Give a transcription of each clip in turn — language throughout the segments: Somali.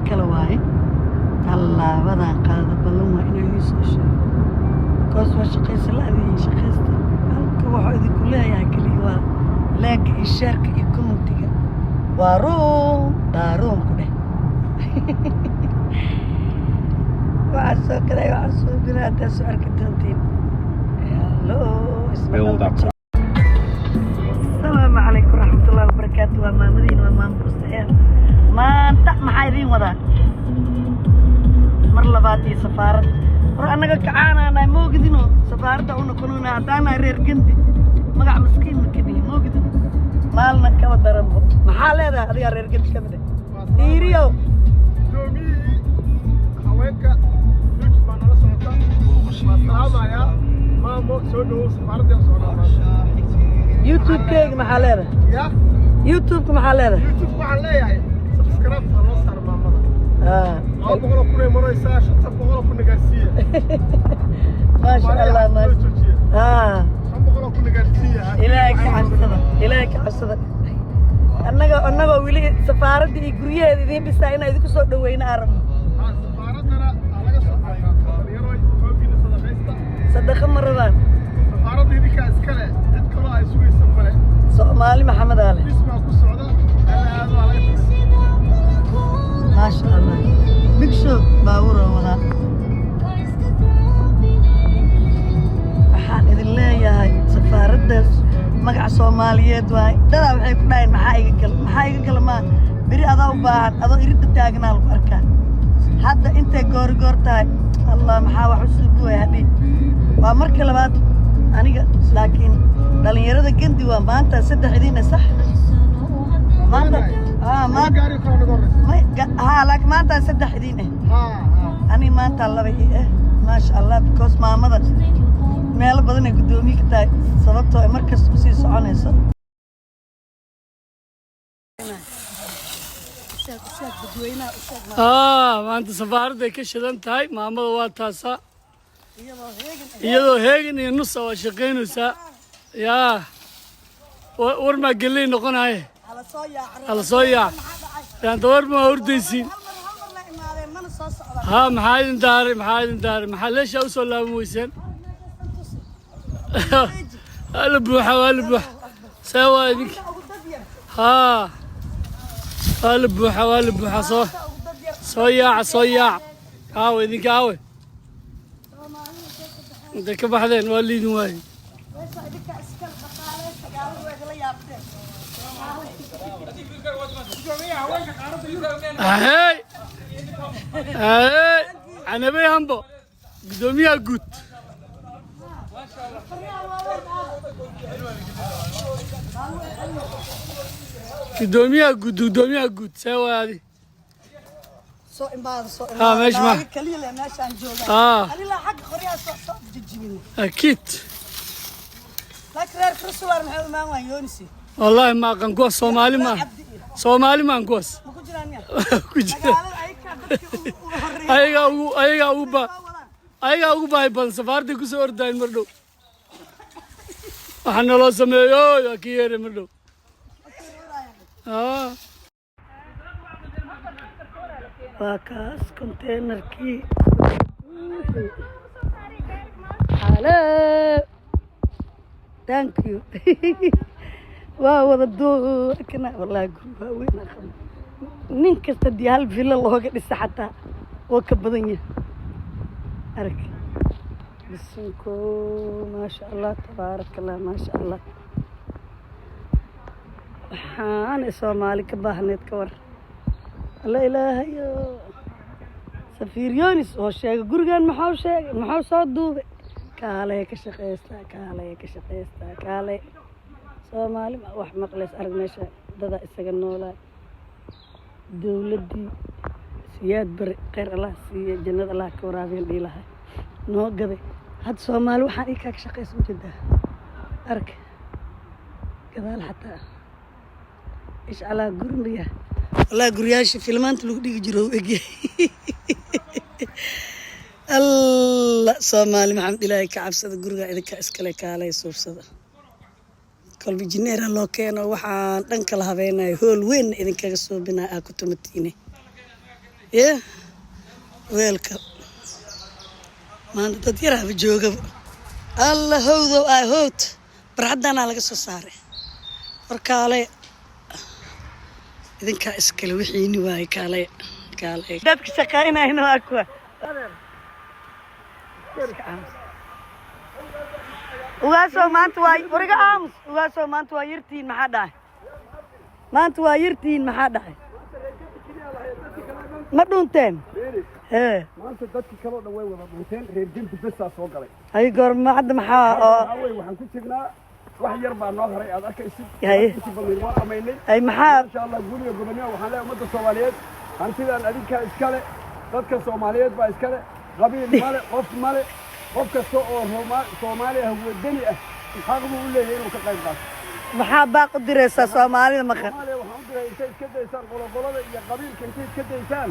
Kale waaye tallaabadan qaada. Ballan waa inaan idiin soo sheego, koos waa shaqaysa la-diin. Shaqaysta halka waxuu idinku leeyahay keliya waa like-ga iyo share-ka iyo comment-iga. Waa ruun daaruun ku dheh. Waxaa soo gaday, waxaa soo gaday, haddaa soo arki doontiin. Hello. Build up. Asalaamu calaykum waraxmatullahi wabarakaatu. Waa maamadiin, waa maama Bustaxeel. Maanta maxaa idiin wadaa? Mar labaad iyo safaarad. War annaga kacaanaanahay, moogidino safaaradda u noqonona haddaanahay reer Gendi. Magac maskiin ma kanihi, moogidino maalna kaba daranbo. Maxaa leedahay adigaa reer Gendi ka mid ah, dhiiriyow? Gudoomiyihii haweenka Luj baa nala socota. Waa salaamayaa. Maamo, soo dhowow. Safaaradda socdaa maanta. YouTube-keyga maxaa leedahay? Ya. YouTube-ka maxaa leedahay? YouTube waxaan leeyahay, subscribe ha loo saaro maamada. 200,000 ay maraysaa, 500,000 gaarsiiya. Maasha Allah, maasha Joojiya. 500,000 gaarsiiya. Ilaahay ka cabsada, Ilaahay ka cabsada. Annaga annagoo weli safaaradda iyo guryaheeda idiin dhisaa inaan idinku soo dhaweyno aan rabno. Ha, safaaraddana ha laga soo qaato. Dhalinyaro, xooggiina sadaqaysta. Sadaqa ma rabaan. Safaaradda idinkaa iskale, cid kaloo ay sugaysa male. Soomaali Maxamed ale. Dhismaa ku socda, hala aado, waa laga shaqaysta. Maasha Allah, big show baabuuroo wadaa. Waxaan idin leeyahay, safaaraddaas magaca Soomaaliyeed waay. Dadaa waxay ku dhahayn, "Maxaa iga gala? Maxaa iga gala?" Maa beri adaa u baahan, adoo iridda taagnaa lagu arkaa. Hadda intay goori goor tahay, Allah, maxaa wax u suubi hadhi. Waa marka labaad aniga, laakiin dhalinyarada Gendi waa maanta saddex idiina sax maanta. Maanta Gaari kale naga horreysa. Haa, laakiin maanta saddex idiin eh. Ha ha. Ani maanta laba ii eh, maasha Allah, because maamada meelo badan ay guddoomiye ka tahay, sababtoo ay markasta usii soconayso. Usheeg, usheeg dadweynaha, usheeg. Maanta safaaradday ka shidan tahay. Maamada waa taasaa. Iyadoo heegan ah. Iyadoo heegan iyo nusa waa shaqaynaysaa. Yaa war maa geley noqonaye. Hala soo yaac. Hala soo yaac. Maxaa dhacay? Yaanta war maa hordaysiin. Hal mar, hal mar la imaadeen, mana soo socdaan. Haa, maxaa idin daaray? Maxaa idin daaray? Maxaa leeshaa usoo laaban weyseen? Waa la buuxa, waa la buuxa. See waa idinka? Ugu dad yar. Haa, waa la buuxa, waa la buuxa. Soo Ugu dad yar. Soo yaaca, soo yaaca. Aawe idinka? Aawe intay ka baxdeen? Waa liidin waaye. Meesha idinka iskala dhaqaaleysta, gaaladu waa igala yaabteen. Ahey, ahey, Canabey Hambo, guddoomiyaha guud. Qoryaha waaweyn aada. Guddoomiyaha guud, guddoomiyaha guud, see waa adi? Soo imaada, soo Haa, imaada. meesha Naaga kaliya leh meeshaan joogaan. Anilaa xagga qoryaha soo jijibin. Akiid. Laakiin reer Krisular maxay u imaan waayeen, Yoonisi? Wallaahi ma aqan kuwaas. Soomaali maaha. Cabdi iyo Soomaali maan kuwaas. Ma ku jiraan miya? Ku jira. Magaalada ayakaa dadka ugu horreeya. Ayagaa ugu Soo wadaan. Ayagaa ugu baahi badan. Safaaradday kusoo ordayn mar dhow. Waxaa naloo sameeyo waa ki yeeray mar dhow. Waa kaas containerkii. Hello, thank you. Waa wada duukana. Wallahi guri waaweyn aan qabno. Nin kasta dii hal villa looga dhisa xataa waa ka badan yahay. Arag bisinko, maasha Allah, tabaaraka Allah, maasha Allah. Waxaana Soomaali ka baahneed ka war. Alla ilaahayo, safiir Yonis oo sheegay gurigan, maxuu sheegay? Maxuu soo duubay? Kaalay ka shaqaystaa, kaalay ka shaqaystaa, kaalay. Soomaali ma wax maqlays? Arag meesha dada isaga noolaa. Dowladdii Siyaad Bare, kheyr Allah siiya, jannada Allah ka waraabiyan dhihi lahay, noo gaday. Hadda Soomaali waxaan ii kaa ka shaqaysa ujeedaa. Arag gadaal xataa ishcalaa guri mayaa? Wallahi guryaasha filmaanta lagu dhigi jiro u egyahay. Allah, Soomaali Maxamed, Ilaahay ka cabsada. Guriga idinka iskale, kaalay suubsada. Kolba jineera loo keeno, waxaan dhan kala habeenayo, hool weynna idinkaga suubinaya aa ku tumatiine. Ye, weelka maanta dad yaraaba joogaba. Alla howdow aa howd, barxaddaanaa laga soo saaray. War kaalaya, idinkaa iskale wixiini waaye. Kaalaya, kaalaya. Dadka shaqaynayna waa kuwa. Iska aamus, ugaasoo. Maanta waa wariga. Aamus, ugaasoo. Maanta waa yartihiin, maxaa dhacay? Maanta waa yartihiin, maxaa dhacay? Ma dhunteen hee? Maanta dadkii kaloo dhan way wada dhunteen, reer Gembi besaa soo galay. Hay, goorma hadda maxaa oo Waxaa weye, waxaan ku jirnaa wax yar baa noo haray, aad arkaysid. Haye. Intii badnayd waa dhamaynay. Ay, maxaa? Insha Allah, guliga gobonimo. Waxaan leeyahay ummadda Soomaaliyeed, hantidaan adinkaa iskale, dadka Soomaaliyeed baa iskale. Qabiil male, qof male. Qof kasta oo Soomaali ah, wadani ah, xaq buu u leeyahay inuu ka qayb qaato. Maxaa baaq u diraysaa Soomaalida maqan? Soomaaliya waxaan u diray intay iska daysaan qoloqolada iyo qabiilka, intay iska daysaan,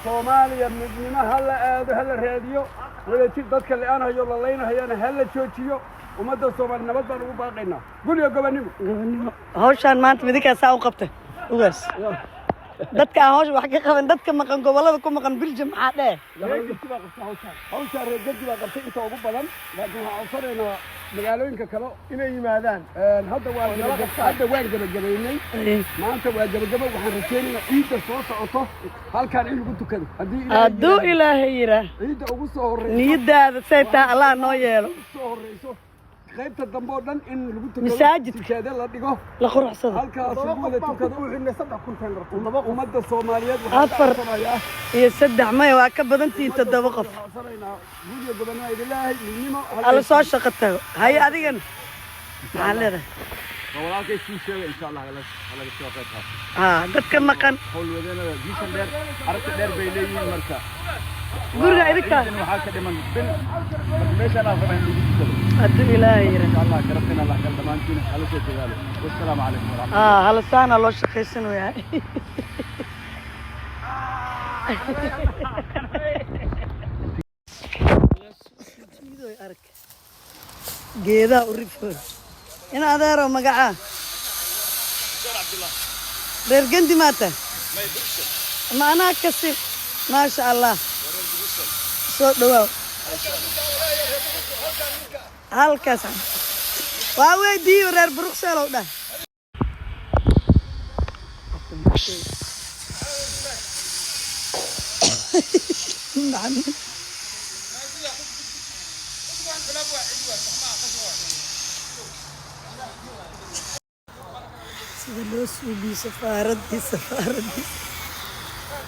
Soomaaliya midnimo ha la aado, ha la raadiyo. Wadajir dadka le'aanhayo, la laynahayana ha la joojiyo. Ummadda Soomaali nabad baan ugu baaqaynaa. Guriga gobonimo. Gobonimo. Hawshaan maanta midinkaa u qabtay, ugaas. Dadka aan hawsha wax ka qaban, dadka maqan, gobollada ku maqan Biljam, maxaa dheh? Reer Gembi baa qabtay hawshaan. Hawshaan reer Gembi baa qabtay inta ugu badan, laakiin waxaan codsanaynaa magaalooyinka kale inay yimaadaan. Hadda waan gebagabaynay. Maanta waa gebagabo. Waxaan rajaynaynaa ciidda soo socoto halkaan in lagu tukado, haddii Ilaahay Hadduu yidhaahdo. Ilaahay yiraa. Ciidda ugu soo horreyso. Niyadaada say taa Allah noo yeelo. Ugu soo horreyso, qaybta dambe oo dhan in lagu tukado. Masaajidka. Sijaade la dhigo. La quruxsado. Halkaas lagu wada tukado. Saddex container. Ummadda Soomaaliyeed waxaan ka Afar. codsanayaa Iyo saddex maya, waa ka badantihiin, toddoba qof. Waxaan codsanaynaa guriga gobonimo ilaahay midnimo. Alla soo shaqo tago. Haye, adigana maxaa leedahay? Walaalkay sii sheegay, insha Allah halaga soo qayb qaato. Haa, dadka maqan. Howlwadeenada vision dheer, aragti dheer bay leeyihiin marka. Guriga idinka. Ciidan waxaa ka dhiman bil marka, meeshaan aan rabaa in lagu tukado. Hadduu Ilaahay yira. Insha Allah garabtina Allah kala dhammaantiin hala soo dadaalo. Wassalaamu calaykum waraxmatullahi. Haa, halasaana loo shaqaysanayaa. Arag geedaha u rifoon. In adeero, magacaa? Reer Gendi maata ma anaa kasi? Maasha Allah, soo dhawaaw. Halkaas waa weydiiyo reer Bruxelles dhah. Macallin. Sida loo suubiyo safaaradii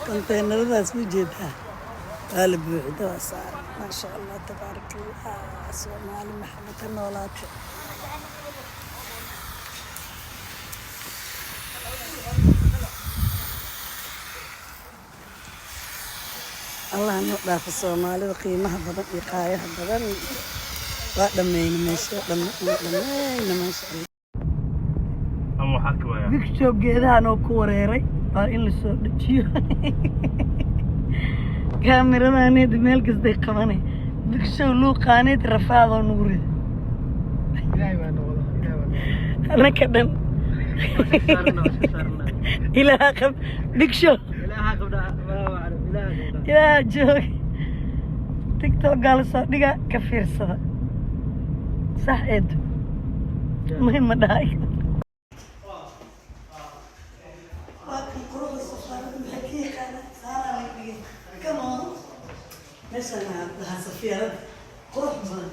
konteenaradaas ma jeedaa? Waa la buuxida, waa saaran. Maasha Allah, tabaaraka Allah. Soomaali Maxamed ka noolaatay. Allah noo dhaafo. Soomaalida qiimaha badan iyo qaayaha badan, waa dhammayna meesha, waa dhammayna, maasha Allah. Ama waxaa ka waaya. Big Show geedahan oo ku wareeray, waa in la soo dejiyo. Kaamiradaneed meel kastay qabanay. Big Show luuqaaneed rafaadoo nugu rida. Ilaahay baa noqda, Ilaahay baa noqda. Anaka dhan Ilaaha qab, Big Show. Ilaaha qabda, Allahu aclam, Ilaaha qabda. Ilaaha joog. TikTok-gaa la soo dhiga, ka fiirsada. Sax eedo, muhim ma dhahay. Waa kan quruxda safaarada. Maxay ka yaqaanaa? Saaraa laga dhigay. Come on, meeshaan waxaa dhahaa safiirada qurux badan.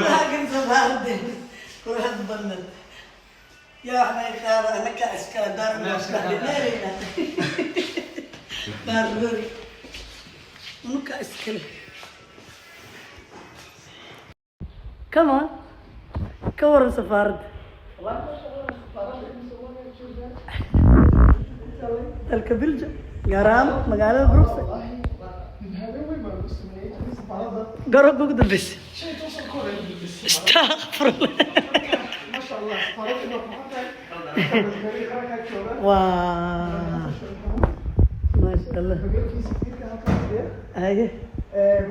Laakiin safaaradeen quruxda badan yaa wax naga qaada, anaka iskala daarmeereyna daaroori unuka iskale. Come on, ka waran safaaradda dalka Belgium, gaar ahaan magaalada Bruxelles? Garoonka ugu dambeysay. Astaqfirullah. Waa maasha Allah. Haye.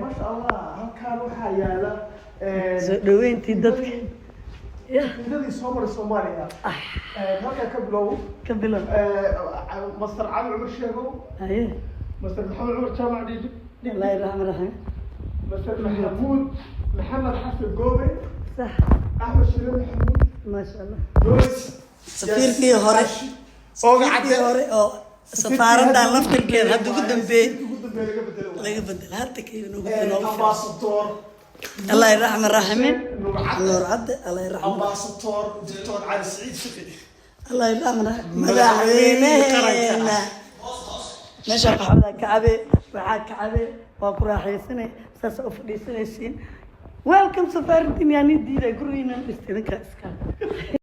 Maasha Allah, halkaan waxaa yaala Soo dhaweyntii dadka. Safiiradii soo maray Soomaaliya. Halkaa ka bilow. Ka bilow. Master Cali Cumar Sheegow. Haye. Master Maxamed Cumar Jaamac Dhiidi. Allahi raxmaan raxiim. Master Maxamuud Maxamed Xasan Goobe. Sax. Axmed Shire Maxamuud. Maasha Allah. Doris. Safiirkii hore. Ooga. Safiirkii hore oo safaaradan laftirkeeda hadda ugu dambeeyey. Ugu dambeeyey laga bedelo. Laga bedel hadda kii noogu noogu. Ambassador Allahi raxmaan raxiimiin. Nuur Cadde. Nuur Cadde, Allahi raxmaan. Ambassador Doctor Cali Siciid Fiqi. Allahi raxmaan raxiim. Madaxweynihii qaranka. Madaxweynaheena meesha qaxwada ka cabe, waxaa ka cabe, waa ku raaxaysanay, saasa u fadhiisanaysiin. Welcome safaaradin, yaa nin diiday gurigiinan dhistay idinkaa iska.